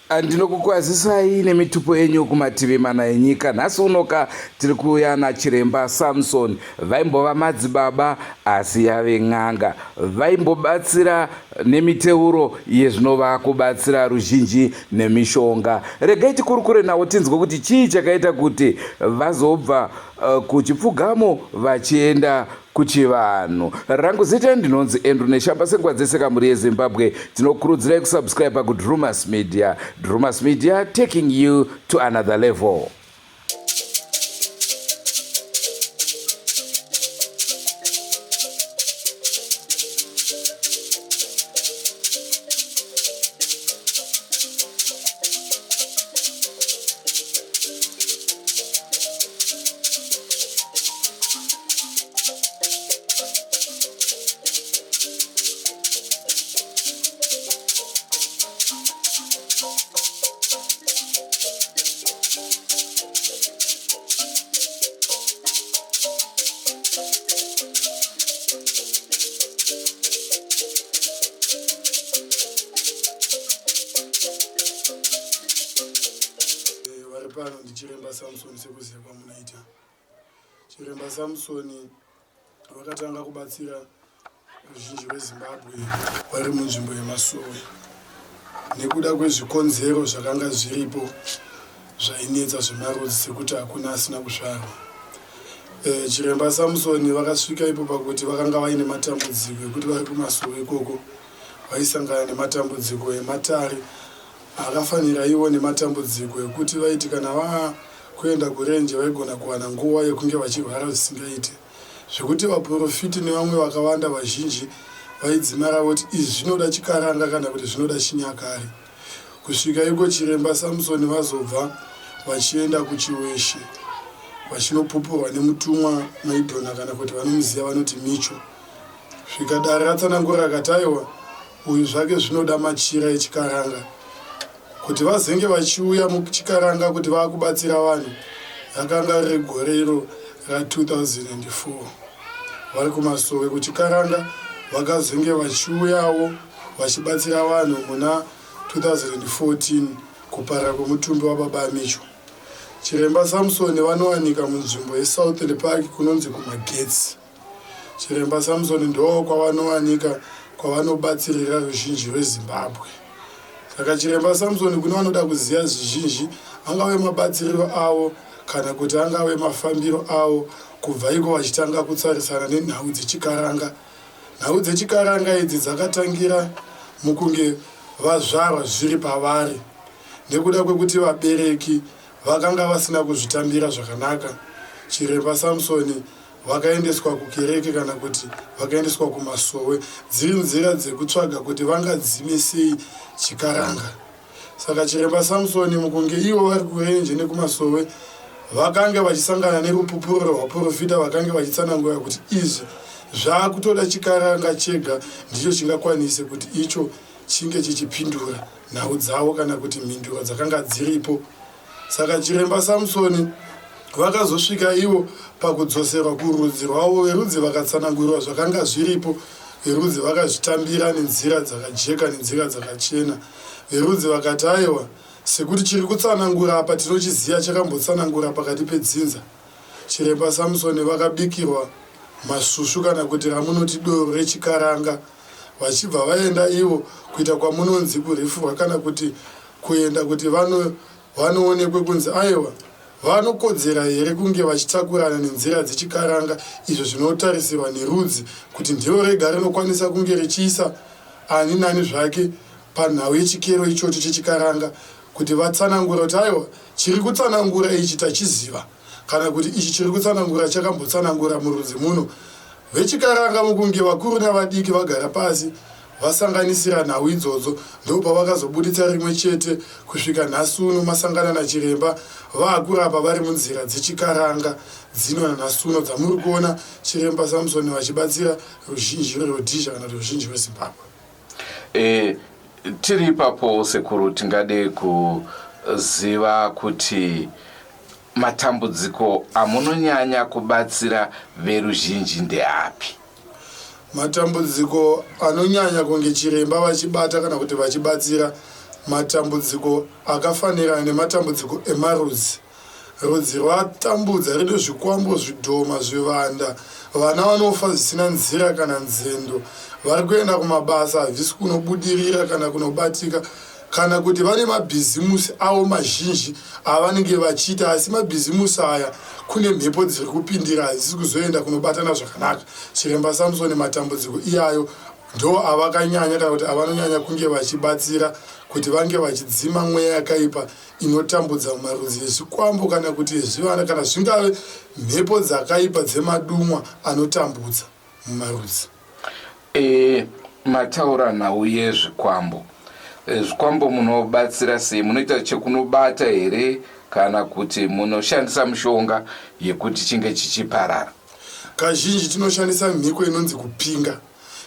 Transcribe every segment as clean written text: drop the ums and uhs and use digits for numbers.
Ndinokukwazisai nemitupo yenyu kumativi mana enyika. Nhasi unoka tiri kuuya naChiremba Samson, vaimbova madzibaba asi yave n'anga. Vaimbobatsira nemiteuro iye zvino vakubatsira ruzhinji nemishonga. Regai tikurukure navo tinzwe kuti chii chakaita kuti vazobva kuchipfugamo vachienda kuchivanhu. Rangu zita ndinonzi Andrew Neshamba senguva dzese kamhuri yeZimbabwe tinokurudzirai kusubscribe kuDrumas Media. Drumas Media taking you to another level. Vari pano ndiChiremba Samson sekuziva kwamunaita. Chiremba Samson vakatanga kubatsira ruzhinji rweZimbabwe vari munzvimbo yeMasowe nekuda kwezvikonzero zvakanga zviripo zvainetsa zvemarudzi sekuti hakuna asina kuzvarwa. Eh, Chiremba Samson vakasvika ipo pakuti vakanga vaine matambudziko ekuti vari kumasowe ikoko vaisangana nematambudziko ematare Akafanira ivo nematambudziko ekuti vaiti kana vakuenda kurenje vaigona kuwana nguva yekunge vachirwara zvisingaite zvekuti vaporofiti nevamwe vakawanda vazhinji vaidzimara voti izvi zvinoda chikaranga kana kuti zvinoda chinyakare. Kusvika iko chiremba Samson vazobva vachienda kuChiweshe vachinopupurwa nemutumwa Maidhona kana kuti vanomuziva vanoti Micho. Svika dare ratsanangura rakati aiwa Uyu zvake zvinoda machira echikaranga kuti vazenge vachiuya muchikaranga kuti vakubatsira vanhu rakanga riri gore iro ra 2004 vari kumasowe kuchikaranga vakazenge vachiuyawo vachibatsira vanhu muna 2014 kupara kwemutumbi wababa Amicho. Chiremba Samson vanowanika munzvimbo yeSouthern Park kunonzi kumagetsi. Chiremba Samson ndoo kwavanowanika kwavanobatsirira ruzhinji rweZimbabwe. Saka Chiremba Samson kune vanoda kuziva zvizhinji angave mabatsiriro avo kana kuti angave mafambiro avo kubva iko vachitanga kutsarisana nenhau dzechikaranga. Nhau dzechikaranga idzi dzakatangira mukunge vazvarwa zviri pavari nekuda kwekuti vabereki vakanga vasina kuzvitambira zvakanaka. Chiremba Samson Vakaendeswa kukereke kana kuti vakaendeswa kumasowe dziri nzira dzekutsvaga kuti vangadzime sei chikaranga. Saka Chiremba Samsoni mukunge ivo vari kurenje nekumasowe vakange vachisangana nerupupuriro rwaporofita vakange vachitsanangura kuti izvi zvakutoda chikaranga chega ndicho chingakwanise kuti icho chinge chichipindura nhau dzavo kana kuti mhinduro dzakanga dziripo. Saka Chiremba Samsoni vakazosvika ivo pakudzoserwa kurudzi rwavo, verudzi vakatsanangurirwa zvakanga zviripo, verudzi vakazvitambira nenzira dzakajeka nenzira dzakachena. Verudzi vakati, Aiwa, sekuti chiri kutsanangura apa tinochiziva chakambotsanangura pakati pedzinza. Chiremba Samsoni vakabikirwa masvusvu kana kuti ramunoti doro rechikaranga vachibva vaenda ivo kuita kwamunonzi kurifurwa kana kuti kuenda kuti vano vanoonekwe kunzi aiwa vanokodzera here kunge vachitakurana nenzira dzechikaranga izvo zvinotarisirwa nerudzi kuti ndiro rega rinokwanisa kunge richiisa ani nani zvake panhau yechikero ichocho chechikaranga kuti vatsanangura kuti aiwa chiri kutsanangura ichi tachiziva kana kuti ichi chiri kutsanangura chakambotsanangura murudzi muno Vechikaranga mukunge vakuru navadiki vagara pasi vasanganisira nhau idzodzo ndopavakazobuditsa rimwe chete kusvika nhasi uno masangana nachiremba vaakurapa vari munzira dzechikaranga dzino nanhasi uno dzamuri kuona chiremba Samson vachibatsira ruzhinji rweRhodesia kana kuti ruzhinji rweZimbabwe. E, tiri ipapo sekuru tingade kuziva kuti Matambudziko amunonyanya kubatsira veruzhinji ndeapi? Matambudziko anonyanya kunge chiremba vachibata kana kuti vachibatsira Matambudziko akafanirana nematambudziko emarudzi. Rudzi rwatambudza rine zvikwambo, zvidhoma, zvivanda, vana vanofa zvisina nzira kana nzendo, vari kuenda kumabasa havisi kunobudirira kana kunobatika, kana kuti vane mabhizimusi avo mazhinji avanenge vachiita asi mabhizimusi aya kune mhepo dziri kupindira hadzisi kuzoenda kunobatana zvakanaka. Chiremba Samson matambudziko iyayo ndo avakanyanya kana kuti avanonyanya kunge vachibatsira kuti vange vachidzima mweya yakaipa inotambudza marudzi ezvikwambo kana kuti ezvivana kana zvingave mhepo dzakaipa dzemadumwa anotambudza mumarudzi. E, mataura nhau yezvikwambo. E, zvikwambo munobatsira sei? Munoita chekunobata here kana kuti munoshandisa mushonga yekuti chinge chichiparara? Kazhinji tinoshandisa mhiko inonzi kupinga.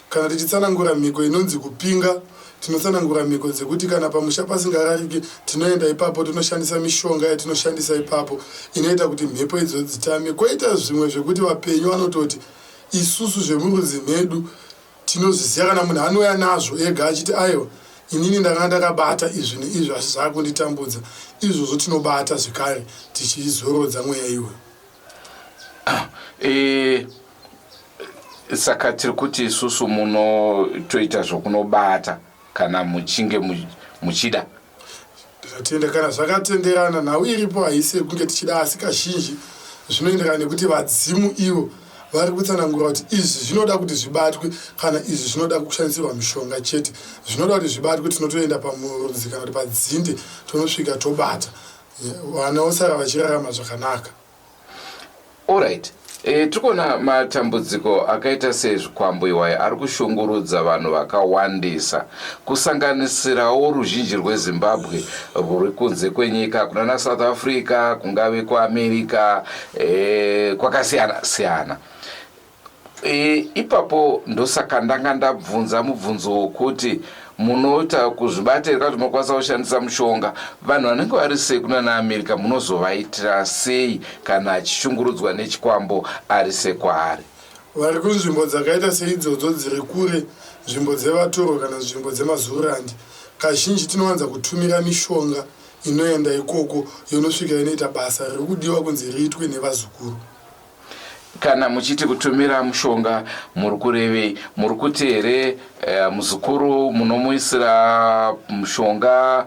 Kana tichitsanangura mhiko inonzi kupinga, tinotsanangura mhiko dzekuti kana pamusha pasingarariki tinoenda ipapo tonoshandisa mishonga yatinoshandisa ipapo inoita kuti mhepo idzo dzitame. Koita zvimwe zvekuti vapenyu vanototi isusu zvemurudzi medu tinozviziva kana munhu anouya nazvo ega achiti aiwa inini ndakanga ndakabata izvi neizvi asi zvakunditambudza izvozvo tinobata zvekare tichizorodza mweya iwoyo. E, saka tiri kuti isusu munotoita zvokunobata kana muchinge muchida. Ndinotenda kana zvakatenderana. Nhau iripo haisi yekunge tichida asi kazhinji zvinoenderana nekuti vadzimu ivo vari kutsanangura kuti izvi zvinoda kuti zvibatwe kana izvi zvinoda kushandisirwa mishonga chete. Zvinoda kuti zvibatwe tinotoenda pamurudzi kana kuti padzinde tonosvika tobata vana vosara vachirarama zvakanaka. Alright. E, tiri kuona matambudziko akaita sezvikwambo iwayo ari kushungurudza vanhu vakawandisa kusanganisirawo ruzhinji rweZimbabwe rwuri kunze kwenyika kunana South Africa kungave kuAmerica e, kwakasiyana siyana. E, ipapo ndosaka ndanga ndabvunza mubvunzo wokuti munoita kuzvibata here kana kuti munokwanisa kushandisa mushonga vanhu vanenge vari sei kunana America munozovaitira sei kana achishungurudzwa nechikwambo ari sekwaari? Vari kunzvimbo dzakaita seidzodzo dziri kure, nzvimbo dzevatorwa kana nzvimbo dzemazururandi, kazhinji tinowanza kutumira mishonga inoenda ikoko yonosvika yonoita basa riri kudiwa kunzi riitwe nevazukuru. Kana muchiti kutumira mushonga muri kurevei? Muri kuti here eh, muzukuru munomuisira mushonga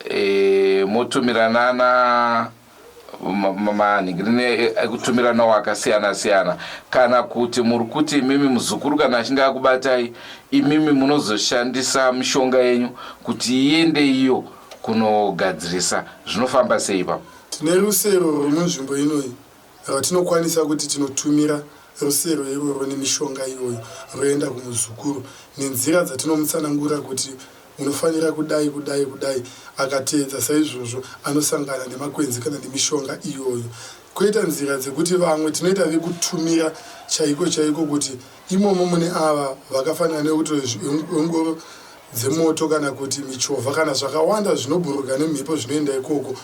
eh, motumiranana manhingirine ekutumiranawo akasiyana siyana kana kuti muri kuti imimi muzukuru kana achinge akubatai imimi munozoshandisa mishonga yenyu kuti iende iyo kunogadzirisa zvinofamba sei ipapo? Tine rusero ruri munzvimbo inoyi rwatinokwanisa kuti tinotumira rusero irworwo nemishonga iyoyo roenda kumuzukuru nenzira dzatinomutsanangurira kuti unofanira kudai kudai kudai akateedza saizvozvo anosangana nemakwenzi kana nemishonga iyoyo koita nzira dzekuti vamwe tinoita vekutumira chaiko chaiko kuti imomo mune ava vakafanana nekuti ongoro dzemoto kana kuti michovha kana zvakawanda zvinobhururuka nemhepo zvinoenda ikoko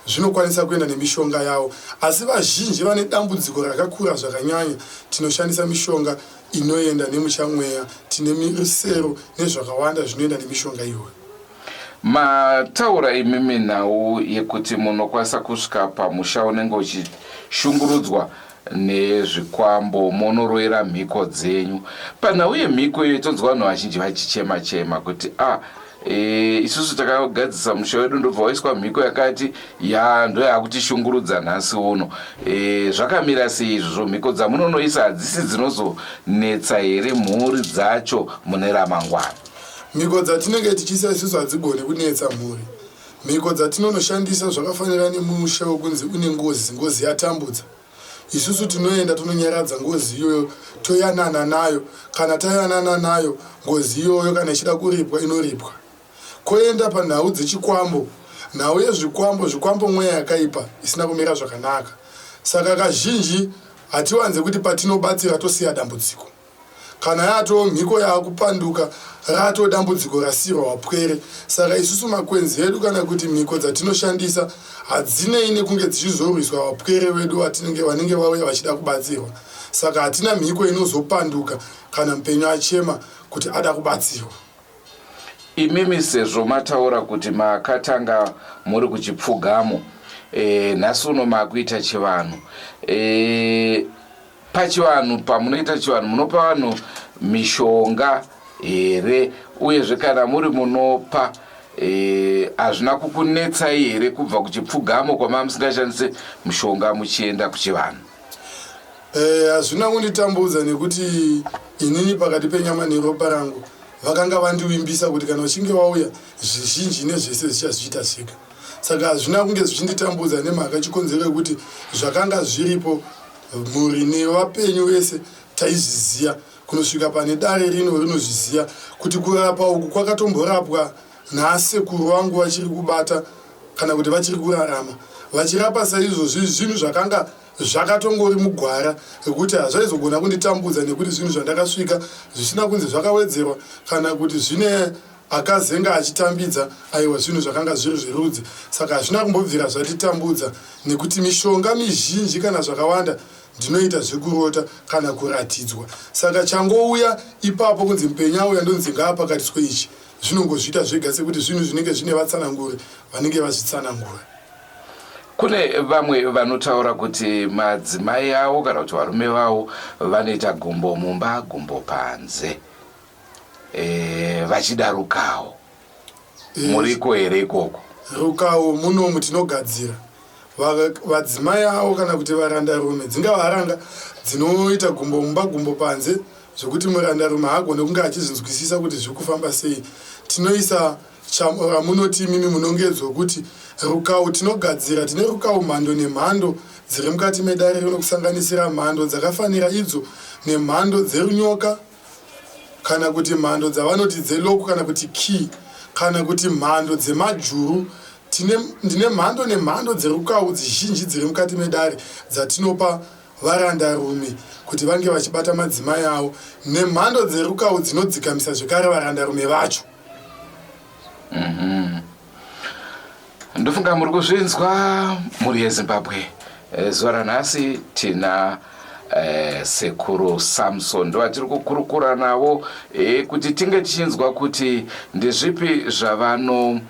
zvinokwanisa kuenda nemishonga yavo asi vazhinji vane dambudziko rakakura zvakanyanya tinoshandisa mishonga inoenda nemuchamweya tine mirusero nezvakawanda zvinoenda nemishonga iyoyo. Mataura imimi nhau yekuti munokwanisa kusvika pamusha unenge uchishungurudzwa nezvikwambo monoroera mhiko dzenyu. Panhau yemhiko iyoyo tonzwa vanhu vazhinji vachichema chema kuti ah E, isusu takagadzisa musha wedu ndobva waiswa mhiko yakati ya ndoyakutishungurudza nhasi uno e, zvakamira sei izvozvo mhiko dzamunonoisa hadzisi dzinozonetsa here mhuri dzacho mune ramangwana mhiko dzatinenge tichiisa isusu hadzigone kunetsa mhuri mhiko dzatinonoshandisa zvakafanira nemusha wekunzi une ngozi ngozi yatambudza Isusu tinoenda tononyaradza ngozi iyoyo toyanana nayo. Kana tayanana nayo ngozi iyoyo kana ichida kuripwa inoripwa. Koenda panhau dzechikwambo. Nhau yezvikwambo, zvikwambo mweya yakaipa isina kumira zvakanaka. Saka kazhinji hatiwanze kuti patinobatsira tosiya dambudziko. Kana yatoo mhiko yaakupanduka ratoo dambudziko rasiirwa wapwere. Saka isusu makwenzi edu kana kuti mhiko dzatinoshandisa hadzinei nekunge dzichizorwiswa vapwere vedu vatinenge vanenge vauya vachida kubatsirwa. Saka hatina mhiko inozopanduka kana mupenyu achema kuti ada kubatsirwa. Imimi sezvo mataura kuti makatanga muri kuchipfugamo e, nhasi uno makuita chivanhu e, pachivanhu pamunoita chivanhu munopa vanhu mishonga here uyezve kana muri munopa eh, hazvina e, kukunetsai here kubva kuchipfugamo kwamava musingashandise mushonga muchienda kuchivanhu eh, hazvina e, kunditambudza nekuti inini pakati penyama neropa rangu vakanga vandivimbisa kuti kana uchinge wauya zvizhinji nezvese zvichazviita zvega saka hazvina kunge zvichinditambudza nemhaka chikonzero yekuti zvakanga zviripo mhuri nevapenyu vese taizviziva kunosvika pane dare rino rinozviziva kuti kurapa uku kwakatomborapwa naasekuru vangu vachiri kubata kana kuti vachiri kurarama vachirapa saizvozvi zvinhu zvakanga zvakatongori mugwara rekuti hazvaizogona kunditambudza nekuti zvinhu zvandakasvika zvisina kunzi zvakawedzerwa kana kuti zvine akazenga achitambidza aiwa zvinhu zvakanga zviri zverudzi saka hazvina kumbobvira zvatitambudza nekuti mishonga mizhinji kana zvakawanda ndinoita zvekurota kana kuratidzwa saka changouya ipapo kunzi mupenyu auya ndonzi ngaapakatiswe ichi zvinongozviita zvega sekuti zvinhu zvinenge zvine vatsananguri vanenge vazvitsanangura Kune vamwe vanotaura kuti madzimai avo kana kuti varume vavo vanoita gumbo mumba gumbo panze e, vachida rukawo. E, Muriko here ikoko? Rukawo munomu tinogadzira vadzimai avo kana kuti varandarume dzingava haranga dzinoita gumbo mumba gumbo panze zvekuti murandarume haagone kunge achizvinzwisisa kuti zviri kufamba sei tinoisa Ramunoti imimi munongedzo wekuti rukawu tinogadzira tine rukawu mhando nemhando dziri mukati medare rino kusanganisira mhando dzakafanira idzo nemhando dzerunyoka kana kuti mhando dzavanoti dzeloku kana kuti key kana kuti mhando dzemajuru tine ndine mhando nemhando dzerukawu dzizhinji dziri mukati medare dzatinopa varandarume kuti vange vachibata madzimai avo nemhando dzerukawu dzinodzikamisa zvekare varandarume vacho Mhm. Ndofunga muri kuzvinzwa mhuri yeZimbabwe. Eh, zuva ranhasi tina eh, sekuru Samson ndovatiri kukurukura navo eh, kuti tinge tichinzwa kuti ndezvipi zvavano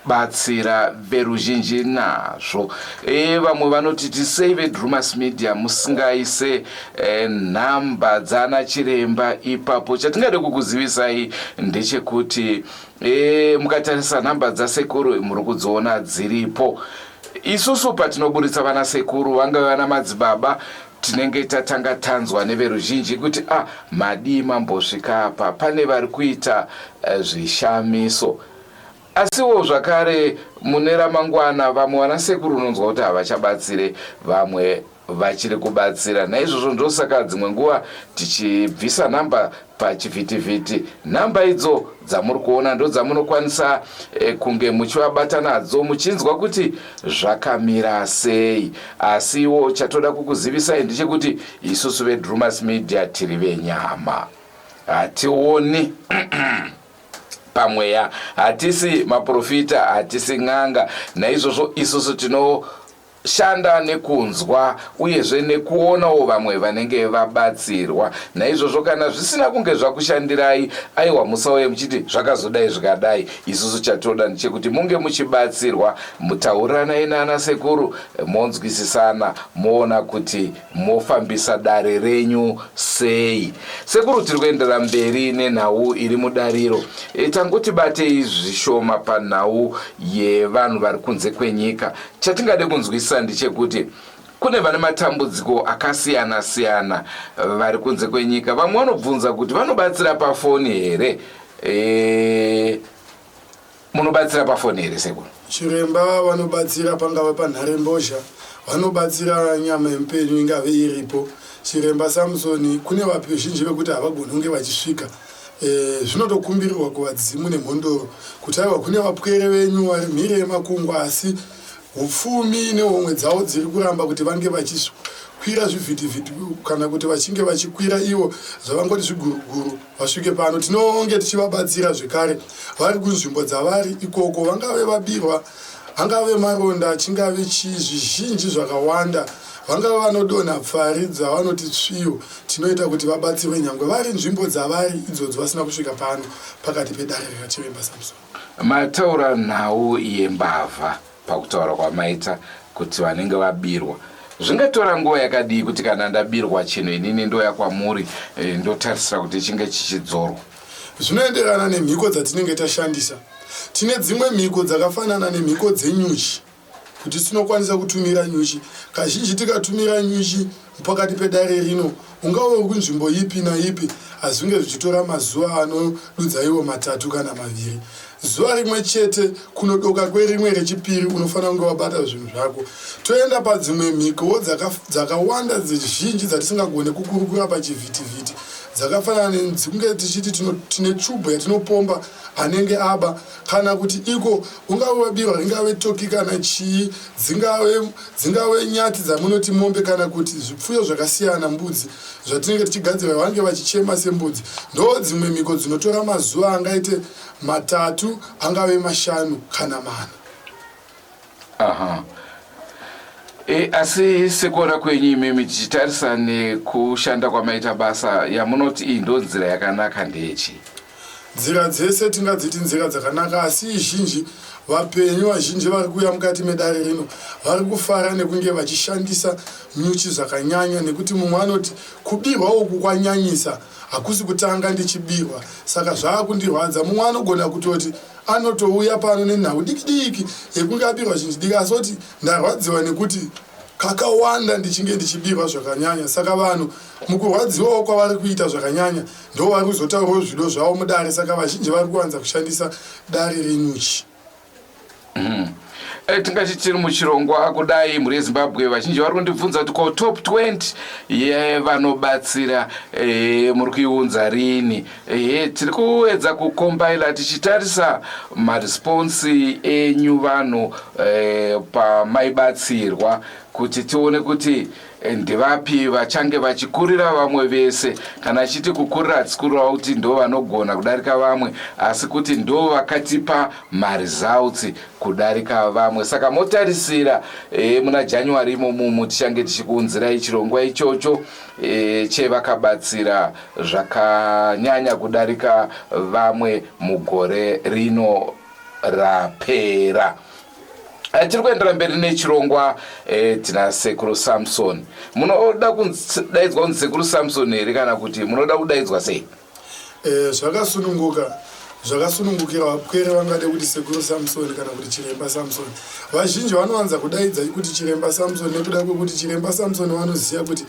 batsira veruzhinji nazvo e, vamwe vanoti tisei vedrumas media musingaise e, nhamba dzana chiremba ipapo chatingade kukuzivisai ndechekuti e, mukatarisa nhamba dzasekuru muri kudziona dziripo isusu patinoburitsa vana sekuru vangave vana madzibaba tinenge tatanga tanzwa neveruzhinji kuti a ah, madii mambosvika apa pane vari kuita eh, zvishamiso Asiwo zvakare mune ramangwana vamwe vanasekuru unonzwa kuti havachabatsire vamwe vachiri kubatsira naizvozvo ndosaka dzimwe nguva tichibvisa nhamba pachivhitivhiti nhamba idzo dzamuri kuona ndodzamunokwanisa eh, kunge muchivabata nadzo muchinzwa kuti zvakamira sei asiwo chatoda kukuzivisai ndechekuti isusu vedrumas media tiri venyama hationi pamweya hatisi maprofita hatisi n'anga naizvozvo isusu tinoshanda nekunzwa uyezve nekuonawo vamwe vanenge vabatsirwa naizvozvo kana zvisina kunge zvakushandirai aiwa musauye muchiti zvakazodai zvikadai isusu chatoda ndechekuti munge muchibatsirwa mutauriranai nana sekuru monzwisisana moona kuti Mofambisa dare renyu sei? Sekuru tiri kuendera mberi nenhau iri mudariro. E, tangoti batei zvishoma panhau yevanhu vari kunze kwenyika. Chatingade kunzwisisa ndechekuti kune vane matambudziko akasiyana siyana vari kunze kwenyika. Vamwe vanobvunza kuti vanobatsira pafoni here? E, Munobatsira pafoni here sekuru? Chiremba vanobatsira pangava panharembozha, vanobatsira nyama yemupenyu ingave iripo. Chiremba Samsoni kune vazhinji vekuti havagoni kunge vachisvika e, zvinotokumbirirwa kuvadzimu nemhondoro kuti aiwa kune vapwere venyu vari mhiri yemakungwa asi Hupfumi nehomwe dzavo dziri kuramba kuti vange vachikwira zvivhitivhiti kana kuti vachinge vachikwira ivo zvavangoti zviguruguru vasvike pano. Tinonge tichivabatsira zvekare vari kunzvimbo dzavari ikoko, vangave vabirwa, angave maronda, chingave chii, zvizhinji zvakawanda. Vangave vanodonha pfari dzavanoti tsviyo, tinoita kuti vabatsirwe nyangwe vari nzvimbo dzavari idzodzo vasina kusvika pano pakati pedare raChiremba Samson. Mataura nhau yembavha pakutaura kwamaita kuti vanenge vabirwa. Zvingatora nguva yakadii kuti kana ndabirwa chinhu inini ndouya kwamuri eh, ndotarisira kuti chinge chichidzorwa? Zvinoenderana nemhiko dzatinenge tashandisa. Tine dzimwe mhiko dzakafanana nemhiko dzenyuchi kuti tinokwanisa kutumira nyuchi. Kazhinji tikatumira nyuchi pakati pedare rino, ungave uri kunzvimbo ipi naipi, hazvinge zvichitora mazuva anodudza iwo matatu kana maviri. Zuva rimwe chete kunodoka kwerimwe rechipiri unofanira kunge wabata zvinhu zvako. Toenda padzimwe mhikowo dzakawanda dzizhinji dzatisingagone kukurukura pachivhitivhiti dzakafanana nekunge tichiti tine chubhu yatinopomba anenge aba kana kuti iko ungave wabirwa ringave toki kana chii dzingave dzingave nyati dzamunoti mombe kana kuti zvipfuyo zvakasiyana mbudzi zvatinenge tichigadzira vange vachichema sembudzi ndo dzimwe mhiko dzinotora mazuva angaite matatu angave mashanu kana mana. Aha. E, asi sekuona kwenyu imimi tichitarisa nekushanda kwamaita basa yamunoti iyi ndo nzira yakanaka ndeyechii? Nzira dzese tingadziti nzira dzakanaka asi izhinji vapenyu vazhinji vari kuuya mukati medare rino vari kufara nekunge vachishandisa nyuchi zvakanyanya nekuti mumwe anoti kubirwa uku kwanyanyisa hakusi kutanga ndichibirwa saka zvaakundirwadza mumwe anogona kutoti anotouya pano nenhau diki diki yekunge abirwa chinhu chidiki asi oti ndarwadziwa nekuti kakawanda ndichinge ndichibirwa zvakanyanya saka vanhu mukurwadziwawo kwavari kuita zvakanyanya ndo vari kuzotaurawo zvido zvavo mudare saka vazhinji vari kuwanza kushandisa dare renyuchi Mm. E, tingati tiri muchirongwa kudai mhuri yezimbabwe vazhinji vari kundibvunza kuti ko top 20 yevanobatsira e, muri kuiunza rini e, tiri kuedza kukombaila tichitarisa maresponsi enyu vanhu e, pamaibatsirwa kuti tione kuti Ndevapi vachange vachikurira vamwe vese? Kana achiti kukurira hatisi kureva kuti ndo vanogona kudarika vamwe asi kuti ndo vakatipa maresults kudarika vamwe. Saka motarisira e, muna January imomumu tichange tichikuunzirai chirongwa ichocho e, chevakabatsira zvakanyanya kudarika vamwe mugore rino rapera. Eh, tiri kuendera mberi nechirongwa eh, tina sekuru samson munoda kudaidzwa kunzi sekuru samson here kana kuti munoda kudaidzwa sei eh, zvakasununguka zvakasunungukira vapwere vangade kuti sekuru samson kana kuti chiremba samson vazhinji vanowanza kudaidza kuti chiremba samson nekuda kwekuti chiremba samson vanoziva kuti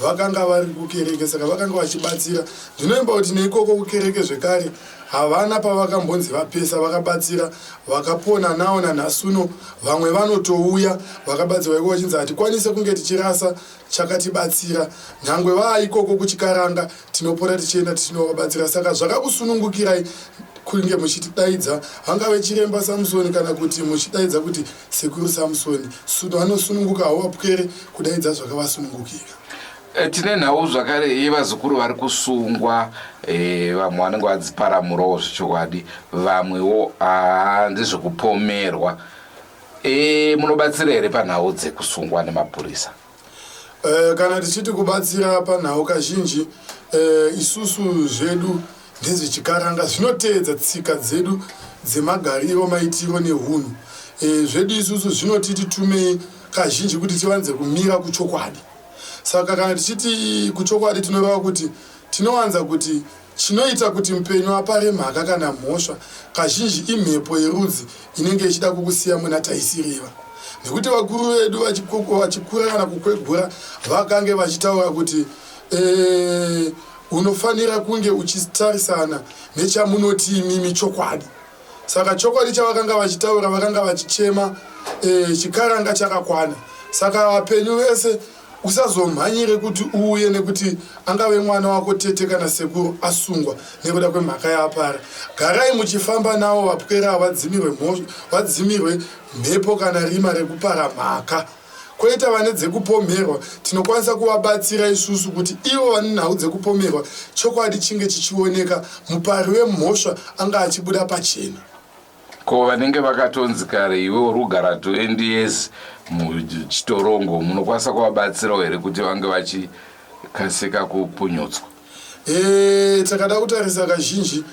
Vakanga vari kukereke saka vakanga vachibatsira. Ndinoimba kuti neikoko kukereke zvekare havana pavakambonzi vapesa vakabatsira vakapona nawo nanhasi uno vamwe vanotouya vakabatsirwa ikoko vachinzi hatikwanise kunge tichirasa chakatibatsira nyangwe vaa ikoko kuchikaranga tinopota tichienda tichinovabatsira saka zvakakusunungukirai kunge muchitidaidza vangave chiremba samusoni kana kuti muchidaidza kuti Sekuru Samsoni vanosununguka hawapwere kudaidza zvakavasunungukira. Eh, tine nhau zvakare yevazukuru vari kusungwa eh, vamwe vanenge vadziparamurawo zvechokwadi vamwewo ah, ndezvekupomerwa eh, munobatsira here panhau dzekusungwa nemapurisa Eh, kana tichiti kubatsira panhau kazhinji eh, isusu zvedu ndezvechikaranga zvinoteedza tsika dzedu dzemagariro maitiro nehunhu eh, zvedu isusu zvinotiti tumei kazhinji kuti tivanze kumira kuchokwadi saka kana tichiti kuchokwadi tinoreva kuti tinowanza kuti Chinoita kuti mupenyu apare mhaka kana mhosva kazhinji imhepo yerudzi inenge ichida kukusiya muna taisireva. Nekuti vakuru vedu vachikura kana kukwegura vakange vachitaura kuti e, unofanira kunge uchitarisana nechamunoti imimi chokwadi. Saka chokwadi chavakanga vachitaura vakanga vachichema e, chikaranga chakakwana. Saka vapenyu vese Usazomhanyire kuti uuye nekuti angave mwana wako tete kana sekuru asungwa nekuda kwemhaka yaapara. Garai muchifamba navo vapwere ava vadzimirwe mhosva, vadzimirwe mhepo kana rima rekupara mhaka. Kwoita vane dzekupomherwa, tinokwanisa kuvabatsira isusu kuti ivo vane nhau dzekupomerwa chokwadi chinge chichioneka, mupari wemhosva anga achibuda pachena. Ko vanenge vakatonzi kare iwe uri kugara 20 years muchitorongo munokwanisa kuvabatsirawo here kuti vange vachikasika kupunyutswa? E, takada kutarisa kazhinji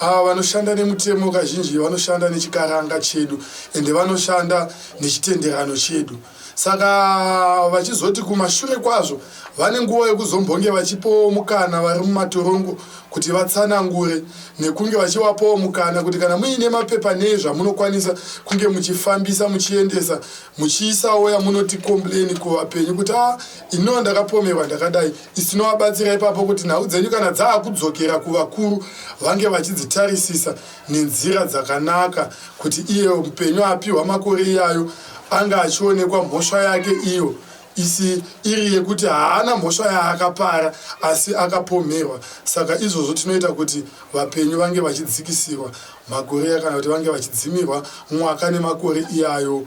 ava vanoshanda nemutemo kazhinji vanoshanda nechikaranga chedu ende vanoshanda nechitenderano chedu saka vachizoti kumashure kwazvo vane nguva yekuzombonge vachipawo mukana vari mumatorongo kuti vatsanangure nekunge vachivapawo mukana kuti kana muine mapepa nei zvamunokwanisa kunge muchifambisa muchiendesa muchiisawo yamunoti complain kuvapenyu kuti a ah, iniwo ndakapomerwa ndakadai isi tinovabatsira ipapo kuti nhau dzenyu kana dzaakudzokera kuvakuru vange vachidzitarisisa nenzira dzakanaka kuti iye mupenyu apiwa makore iyayo anga achionekwa mhosva yake iyo isi iri yekuti haana mhosva yaakapara asi akapomerwa saka izvozvo tinoita kuti vapenyu vange vachidzikisirwa makore kana kuti vange vachidzimirwa mwaka nemakore iyayo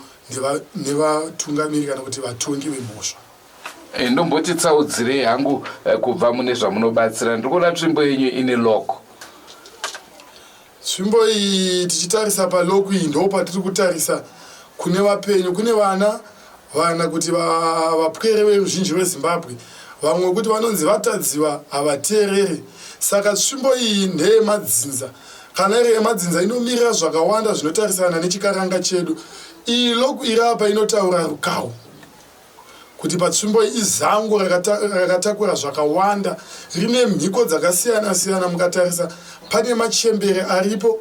nevatungamiri kana kuti vatongi vemhosva. Eh, ndomboti tsaudzirei hangu eh, kubva mune zvamunobatsira ndiri kuona tsvimbo yenyu ine lock. Tsvimbo iyi tichitarisa palock iyi ndo patiri kutarisa kune vapenyu kune vana vana kuti vapwere veruzhinji rweZimbabwe vamwe kuti vanonzi vatadziwa havateerere saka tsvimbo iyi ndeyemadzinza kana iri yemadzinza inomirira zvakawanda zvinotarisana nechikaranga chedu iyi loku iri apa inotaura rukawo kuti patsvimbo iyi izango rakatakura zvakawanda rine mhiko dzakasiyana siyana mukatarisa pane machembere aripo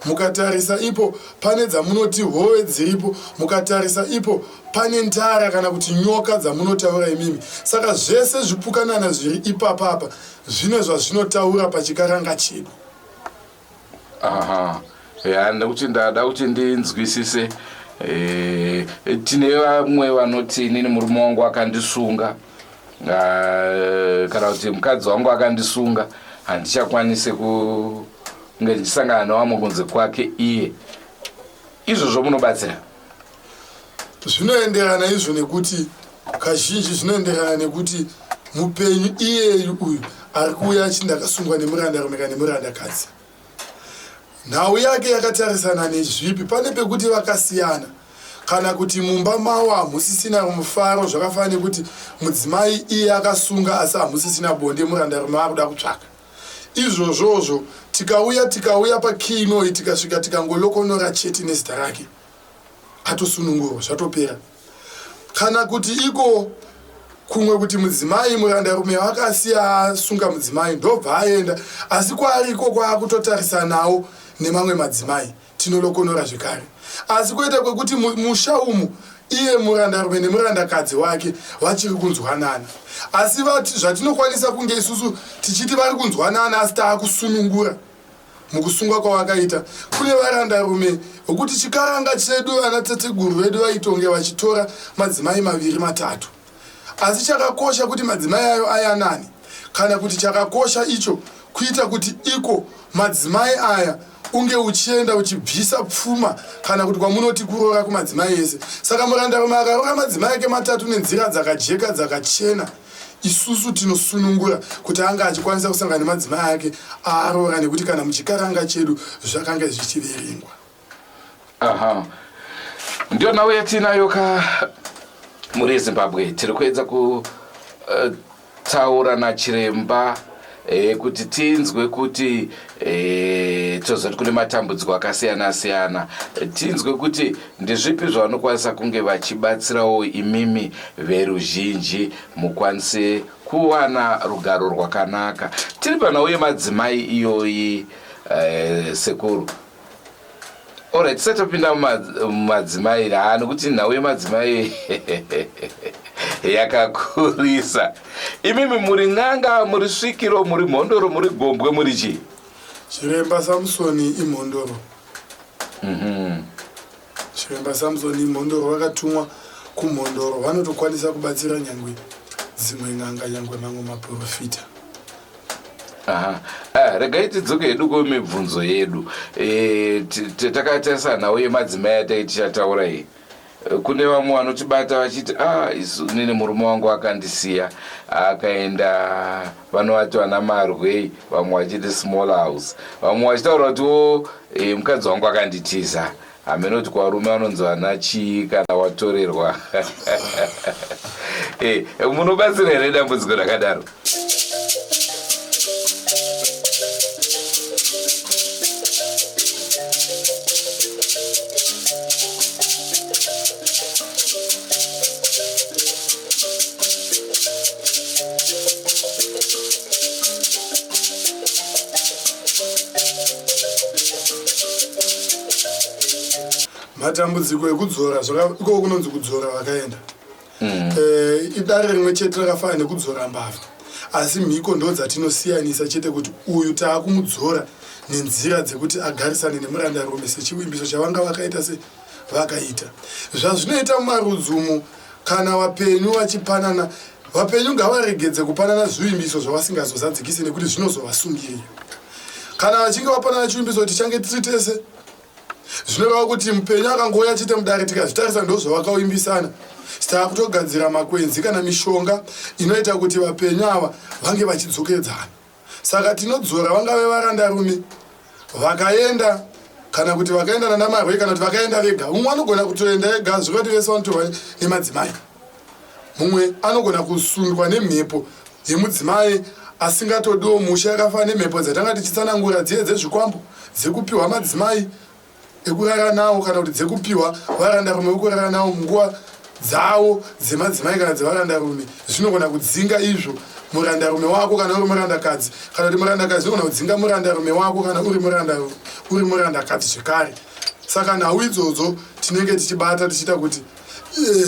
mukatarisa ipo pane dzamunoti hove dziripo mukatarisa ipo pane ndara kana kuti nyoka dzamunotaura imimi saka zvese zvipukanana zviri ipapapa zvine zvazvinotaura pachikaranga chedu Aha. Ya, nekuti ndada kuti ndinzwisise eh, tine vamwe vanoti inini murume wangu akandisunga ah, kana kuti mukadzi wangu akandisunga handichakwanise kunge ndichisangana nevamwe kunze kwake iye izvozvo munobatsira Zvinoenderana izvo nekuti kazhinji zvinoenderana nekuti mupenyu iyeyu uyu ari kuuya achiti ndakasungwa nemurandarume kana nemurandakadzi. Nhau yake yakatarisana nezvipi? Pane pekuti vakasiyana kana kuti mumba mavo hamusisina mufaro zvakafanana nekuti mudzimai iye akasunga asi hamusisina bonde murandarume akuda kutsvaka. Izvozvozvo tikauya tikauya pakey inoyi tikasvika tikangolokonora chete nezita rake. atosunungurwa zvatopera kana kuti iko kumwe kuti mudzimai murandarume akasiya asunga mudzimai ndobva aenda asi kwaari iko kwaakutotarisanawo nemamwe madzimai tinolokonora zvekare asi kwete kwekuti musha umu iye murandarume nemurandakadzi wake vachiri kunzwanana asi zvatinokwanisa kunge isusu tichiti vari kunzwanana asi taakusunungura Mukusungwa kwavakaita kune varandarume vokuti chikaranga chedu vana tateguru vedu vaitonge vachitora madzimai maviri matatu. Asi chakakosha kuti madzimai ayo ayanane kana kuti chakakosha icho kuita kuti iko madzimai aya unge uchienda uchibvisa pfuma kana kuti kwamunoti kuroora kumadzimai ese. Saka murandarume akaroora madzimai ake matatu nenzira dzakajeka dzakachena Isusu tinosunungura kuti anga achikwanisa kusangana nemadzimai ake aaroora nekuti kana muchikaranga chedu zvakanga zvichiverengwa. Aha. Ndiyo nhau yatinayo ka mhuri yeZimbabwe tiri kuedza kutaura uh, nachiremba e, kuti tinzwe kuti e, tozoti kune matambudziko akasiyana siyana e, tinzwe kuti ndezvipi zvavanokwanisa kunge vachibatsirawo imimi veruzhinji mukwanise kuwana rugaro rwakanaka tiri panhau yemadzimai iyoyi e, sekuru Alright, tisati tapinda mumadzimai haa nekuti nhau yemadzimai yakakurisa. Imimi muri n'anga, muri svikiro, muri mhondoro, muri gombwe, muri chii? Chiremba Samsoni imhondoro. Chiremba Samsoni imhondoro vakatumwa kumhondoro vanotokwanisa kubatsira nyangwe dzimwe n'anga nyangwe mamwe maporofita. Aha. Ah, regai tidzoke hedu kumibvunzo yedu e, takatarisa nhau yemadzimai atai tichataura iyi. Kune vamwe vanotibata vachiti ah, isu nini murume wangu akandisiya akaenda, vanovati vana marwei, vamwe vachiti small house, vamwe vachitaura kutiwo e, mukadzi wangu akanditiza. Hameno kuti kuvarume vanonzi vana chii kana watorerwa. E, munobatsira here dambudziko rakadaro? Matambudziko ekudzora, ikoko kunonzi kudzora vakaenda. Idare rimwe chete rakafanana nekudzora mbavha, asi mhiko ndo dzatinosiyanisa chete kuti uyu taakumudzora nenzira dzekuti agarisane nemurandarume sechivimbiso chavanga vakaita se vakaita. Zvazvinoita mumarudzi umu, kana vapenyu vachipanana, vapenyu ngavaregedze kupanana zvivimbiso zvavasingazozadzikisi nekuti zvinozovasungirira. Kana vachinge vapanana chivimbiso kuti tichange tiri tese, zvinoreva kuti mupenyu akangouya chete mudare, tikazvitarisa ndozvavakauimbisana, taakutogadzira makwenzi kana mishonga inoita kuti vapenyu ava vange vachidzokedzana. Saka tinodzora vangave varandarume vakaenda kana kuti vakaenda nanamarwei kana kuti vakaenda vega. Mumwe anogona kutoenda ega, zvikati vese vanotorwa nemadzimai. Mumwe anogona kusundwa nemhepo yemudzimai asingatodiwo musha, yakafanana nemhepo dzatanga tichitsanangura dziye dzezvikwambo dzekupiwa madzimai ekurara nawo kana kuti dzekupiwa varandarume vekurara nawo munguva dzavo dzemadzimai kana dzevarandarume. Zvinogona kudzinga izvo murandarume wako kana uri murandakadzi, kana kuti murandakadzi zvinogona kudzinga murandarume wako kana uri muranda uri murandakadzi zvekare. Saka nhau idzodzo tinenge tichibata tichiita kuti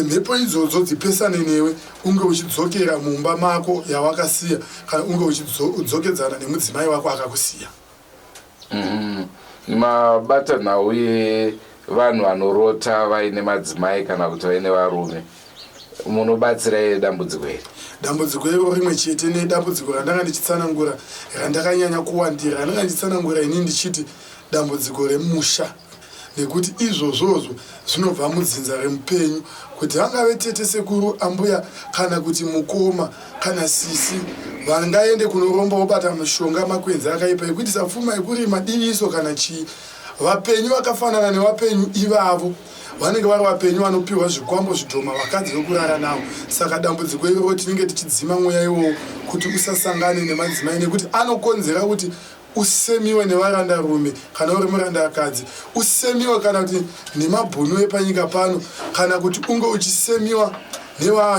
mhepo idzodzo dzipesane newe, unge uchidzokera mumba mako yawakasiya kana unge uchidzokedzana nemudzimai wako akakusiya. Mabata nhau yevanhu vanorota vaine madzimai kana kuti vaine varume, munobatsira here dambudziko iri? Dambudziko iro rimwe chete nedambudziko randanga ndichitsanangura, randakanyanya kuwandira, randanga ndichitsanangura inini ndichiti dambudziko remusha, nekuti izvozvozvo zvinobva mudzinza remupenyu, kuti vangave tete, sekuru, ambuya kana kuti mukoma kana sisi vangaende kunoromba vobata mishonga, makwenzi akaipa ekuitisa pfuma, ekurima diviso kana chii. Vapenyu vakafanana nevapenyu ivavo vanenge vari vapenyu vanopiwa zvikwambo, zvidhoma, vakadzi vekurara navo. Saka dambudziko iroro tinenge tichidzima mweya iwowo kuti usasangane nemadzimai, nekuti anokonzera kuti usemiwe nevarandarume kana uri murandakadzi, usemiwe kana kuti nemabhunu epanyika pano, kana kuti unge uchisemiwa nevanenge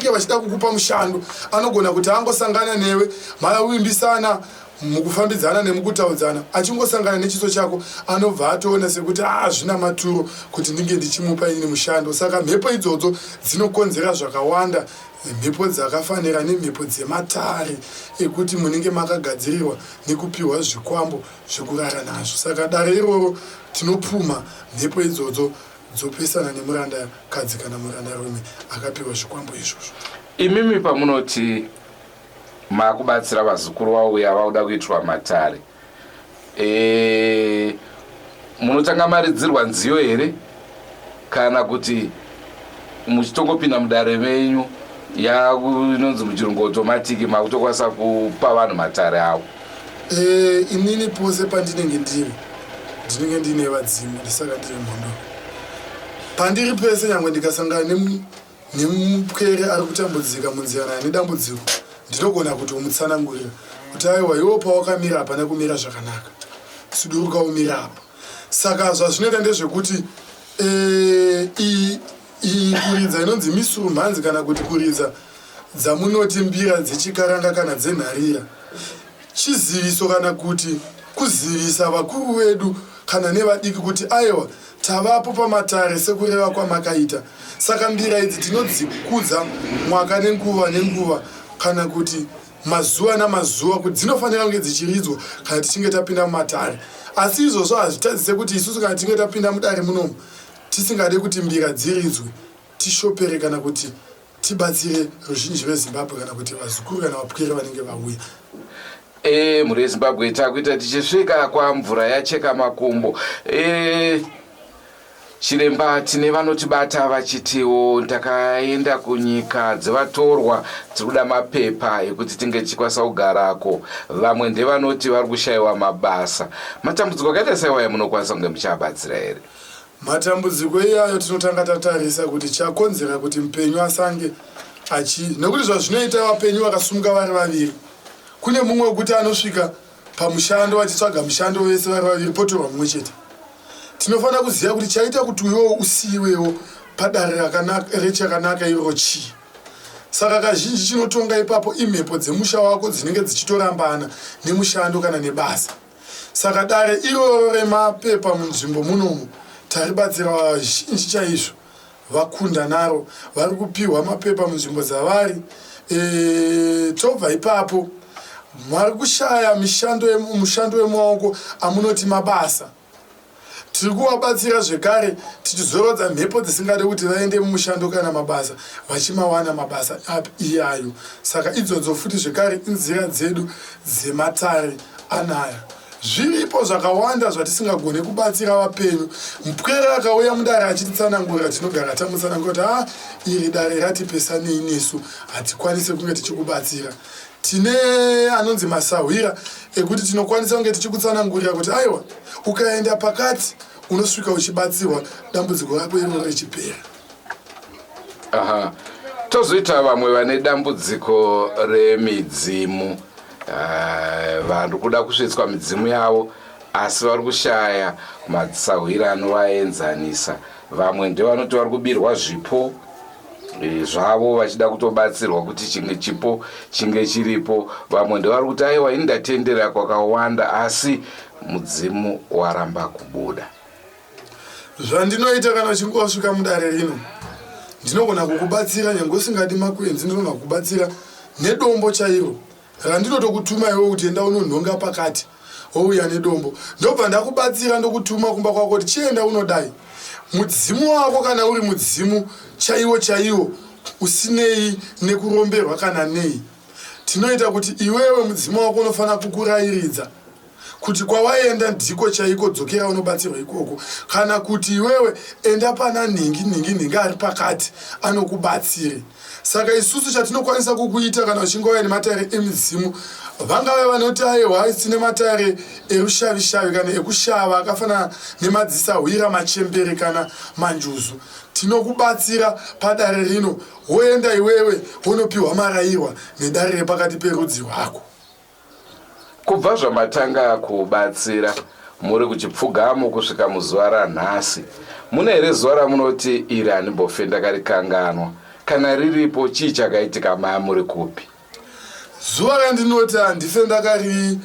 vachida kukupa mushando. Anogona kuti angosangana newe, mavimbisana mukufambidzana nemukutaudzana, achingosangana nechiso chako anobva atoona sekuti hazvina maturo kuti ndinge ndichimupa inini mushando. Saka mhepo idzodzo dzinokonzera zvakawanda, mhepo dzakafanira nemhepo dzematare ekuti munenge makagadzirirwa nekupiwa zvikwambo zvekurara nazvo. Saka dare iroro tinopumha mhepo idzodzo dzopesana nemurandakadzi kana murandarume akapiwa zvikwambo izvozvo. Imimi pamunoti makubatsira vazukuru vauya vauda kuitirwa matare, munotanga maridzirwa nziyo here, kana kuti muchitongopinda mudare menyu yainonzi muchirungu automatic makutokwanisa kupa vanhu matare avo? Inini pose pandinenge ndiri, ndinenge ndiine vadzimu, ndisaka ndiri mhondoro. Pandiri pese, nyangwe ndikasangana nemupwere ari kutambudzika munzira naye nedambudziko, ndinogona kutomutsanangurira kuti aiwa, iwo pawakamira hapana kumira zvakanaka, suduruka umira apa. Saka zvazvinoita ndezvekuti iyi kuridza inonzi misurumhanzi kana kuti kuridza dzamunoti mbira dzechikaranga kana dzenharira, chiziviso kana kuti kuzivisa vakuru vedu kana nevadiki kuti aiwa, tavapo pamatare sekureva kwamakaita. Saka mbira idzi tinodzikudza mwaka nenguva nenguva kana kuti mazuva namazuva, kuti dzinofanira kunge dzichiridzwa kana tichinge tapinda mumatare. Asi izvozvo hazvitadzise kuti isusu kana tichinge tapinda mudare munomu tisingade kuti mbira dziridzwe, tishopere kana kuti tibatsire ruzhinji rweZimbabwe kana kuti vazukuru kana vapwere vanenge vauya. Mhuri yeZimbabwe, takuita tichisvika kwamvura yacheka makumbo. Chiremba, tine vanotibata vachitiwo ndakaenda kunyika dzevatorwa, tiri kuda mapepa ekuti tinge tichikwanisa kugarako. Vamwe ndevanoti vari kushayiwa mabasa. Matambudziko akaita saiwaya munokwanisa kunge muchiabatsira here? Matambudziko iyayo tinotanga tatarisa kuti chakonzera kuti mupenyu asange achi nekuti zvazvinoita vapenyu vakasumuka vari vaviri kune mumwe wekuti anosvika pamushando vachitsvaga mushando vese vari vaviri potorwa mumwe chete. Tinofanira kuziva kuti chaita kuti uyowo usiyiwewo padare rechakanaka iroro chii. Saka kazhinji chinotonga ipapo imhepo dzemusha wako dzinenge dzichitorambana nemushando kana nebasa. Saka dare iroro remapepa munzvimbo munomu taribatsira vazhinji chaizvo vakunda naro vari kupihwa mapepa munzvimbo dzavari e, tobva ipapo vari kushaya mishando mushando wemaoko amunoti mabasa tiri kuvabatsira zvekare tichizorodza mhepo dzisingade kuti vaende mumushando kana mabasa vachimawana mabasa iyayo saka idzodzo futi zvekare inzira dzedu dzematare anaya Zviripo zvakawanda zvatisingagone kubatsira vapenyu. Mupwere akauya mudare achititsanangurira tinogara tamutsanangura kuti ha iri dare ratipesanei nesu hatikwanise kunge tichikubatsira. Tine anonzi masahwira ekuti tinokwanisa kunge tichikutsanangurira kuti aiwa ukaenda pakati unosvika uchibatsirwa dambudziko rako iroro richipera. Aha. Tozoita vamwe vane dambudziko remidzimu uh, vari kuda kusvitswa midzimu yavo asi vari kushaya madzisahwira anovaenzanisa. Vamwe ndevanoti vari kubirwa zvipo eh, zvavo vachida kutobatsirwa kuti chimwe chipo chinge chiripo. Vamwe ndevari kuti aiwa ini ndatendera kwakawanda asi mudzimu waramba kubuda. Zvandinoita kana uchinge wasvika mudare rino, ndinogona kukubatsira nyange usingadi makwenzi, ndinogona kukubatsira nedombo chairo randinotokutuma iwe kuti enda unonhonga pakati wouya nedombo, ndobva ndakubatsira ndokutuma kumba kwako kuti chienda unodai. Mudzimu wako kana uri mudzimu chaiwo chaiwo usinei nekuromberwa kana nei, tinoita kuti iwewe mudzimu wako unofanira kukurairidza kuti kwawaenda ndiko chaiko dzokera unobatsirwa ikoko kana kuti iwewe enda pana nhingi nhingi nhingi ari pakati anokubatsire saka isusu chatinokwanisa kukuita kana uchinge wauya nematare emidzimu vangave vanoti aiwa tine matare erushavishavi kana ekushava akafanana nemadzisahwira machembere kana manjuzu tinokubatsira padare rino woenda iwewe wonopiwa marairwa nedare repakati perudzi rwako Kubva zvamatanga kubatsira muri kuchipfugamo kusvika muzuva ranhasi, mune here zuva ramunoti iri handimbofe ndakarikanganwa? Kana riripo, chii chakaitika maya muri kupi? Zuva randinoti handife ndakari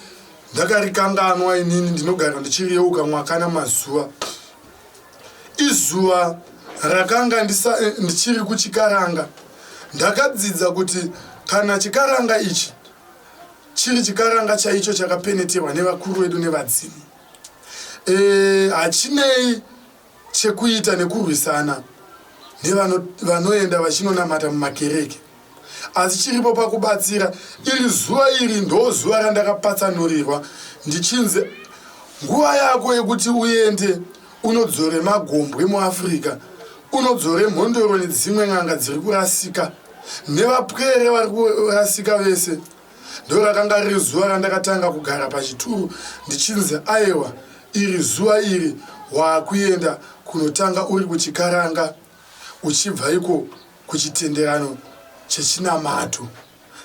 ndakarikanganwa inini ndinogara ndichiriyeuka mwaka namazuva izuva rakanga ndichiri kuchikaranga ndakadzidza kuti kana chikaranga ichi Chiri chikaranga chaicho chakapeneterwa nevakuru vedu nevadzimu. E, hachinei chekuita nekurwisana nevanoenda vachinonamata mumakereke asi chiripo pakubatsira iri zuva iri ndo zuva randakapatsanurirwa ndichinzi nguva yako yekuti uende unodzore magombwe muafrica unodzore mhondoro nedzimwe n'anga dziri kurasika nevapwere vari kurasika vese ndorakanga riri zuva randakatanga kugara pachituru ndichinzi aewa iri zuva iri waakuenda kunotanga uri kuchikaranga uchibva iko kuchitenderano chechinamato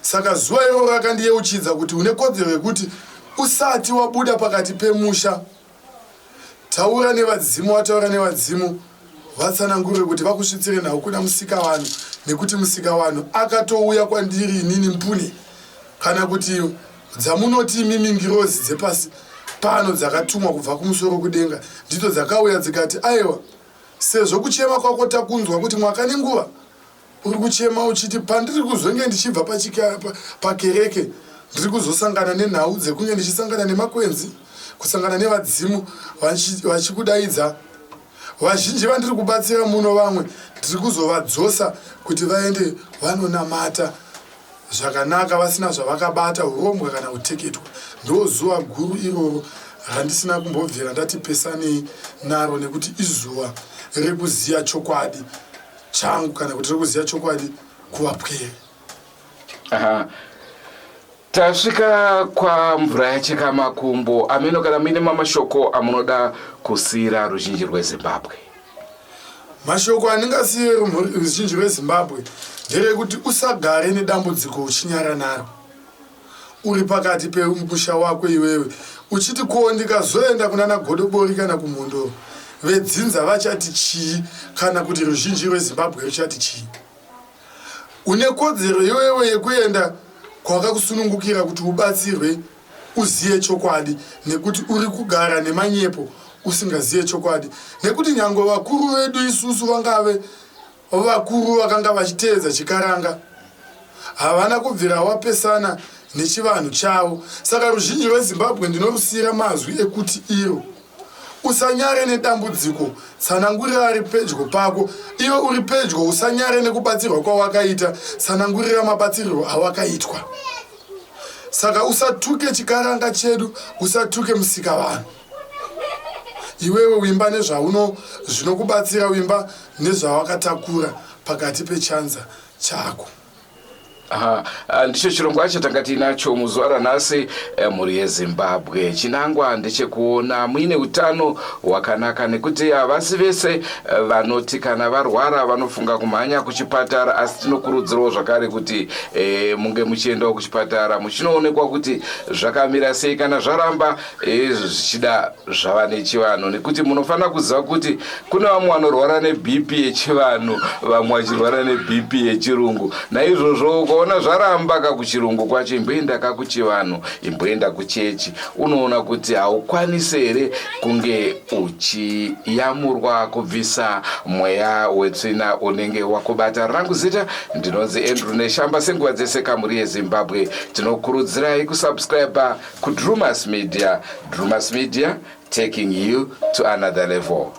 saka zuva iroro rakandiyeuchidza kuti une kodzero yekuti usati wabuda pakati pemusha Taura nevadzimu wataura nevadzimu vatsanangurire kuti vakusvitsire nhau kuna musikavanhu nekuti musikavanhu akatouya kwandiri inini mbune kana kuti dzamunoti imimi ngirozi dzepasi pano dzakatumwa kubva kumusoro kudenga ndidzo dzakauya dzikati aiwa sezvo kuchema kwako takunzwa kuti mwaka nenguva Uri kuchema uchiti pandiri kuzonge ndichibva pakereke ndiri kuzosangana nenhau dzekunge ndichisangana nemakwenzi, kusangana nevadzimu vachikudaidza. Vazhinji vandiri kubatsira muno vamwe ndiri kuzovadzosa kuti vaende vanonamata zvakanaka vasina zvavakabata, hurombwa kana kuteketwa. Ndozuva guru iroro randisina kumbobvira ndati pesanei naro nekuti izuva rekuziya chokwadi changu kana kuti rekuziya chokwadi kuvapwere. Aha. Tasvika kwamvura yacheka makumbo ameno kana muine mamashoko amunoda kusiira ruzhinji rweZimbabwe. Mashoko andingasiye ruzhinji rweZimbabwe nderekuti usagare nedambudziko uchinyara naro. Uri pakati pemusha wako iwewe uchiti ko ndikazoenda kunana godobori kana kumhondoro vedzinza vachati chii kana kuti ruzhinji rweZimbabwe ruchati chii. Une kodzero iwewe yekuenda kwakakusunungukira kuti ubatsirwe uziye chokwadi nekuti uri kugara nemanyepo usingaziye chokwadi nekuti nyangwe vakuru vedu isusu vangave vakuru vakanga vachiteedza chikaranga havana kubvira wapesana nechivanhu chavo saka ruzhinji rwezimbabwe ndinorusiyira mazwi ekuti iro Usanyare nedambudziko, tsanangurira ari pedyo pako. Iwe uri pedyo, usanyare nekubatsirwa kwawakaita, tsanangurira mabatsirirwo awakaitwa. Saka usatuke chikaranga chedu, usatuke musikavanhu. Iwewe wimba nezvauno zvinokubatsira, wimba nezvawakatakura pakati pechanza chako. Aha, ah, ndicho chirongwa chatanga tiinacho muzuva ranhasi eh, mhuri yezimbabwe chinangwa ndechekuona muine utano hwakanaka nekuti havasi vese eh, vanoti kana varwara vanofunga kumhanya kuchipatara asi tinokurudzirawo zvakare kuti e, munge muchiendawo kuchipatara muchinoonekwa kuti zvakamira sei kana zvaramba e, zvichida zvava nechivanhu nekuti munofanira kuziva kuti kune vamwe vanorwara nebp yechivanhu vamwe vachirwara nebp yechirungu naizvozvo ukaona zvaramba kakuchirungu kwacho imboenda kakuchivanhu imboenda kuchechi unoona kuti haukwanisi here kunge uchiyamurwa kubvisa mweya wetsvina unenge wakubata rangu zita ndinonzi andrew neshamba senguva dzese kamhuri yezimbabwe tinokurudzirai kusubscribe kuDrumas Media. Drumas Media taking you to another level.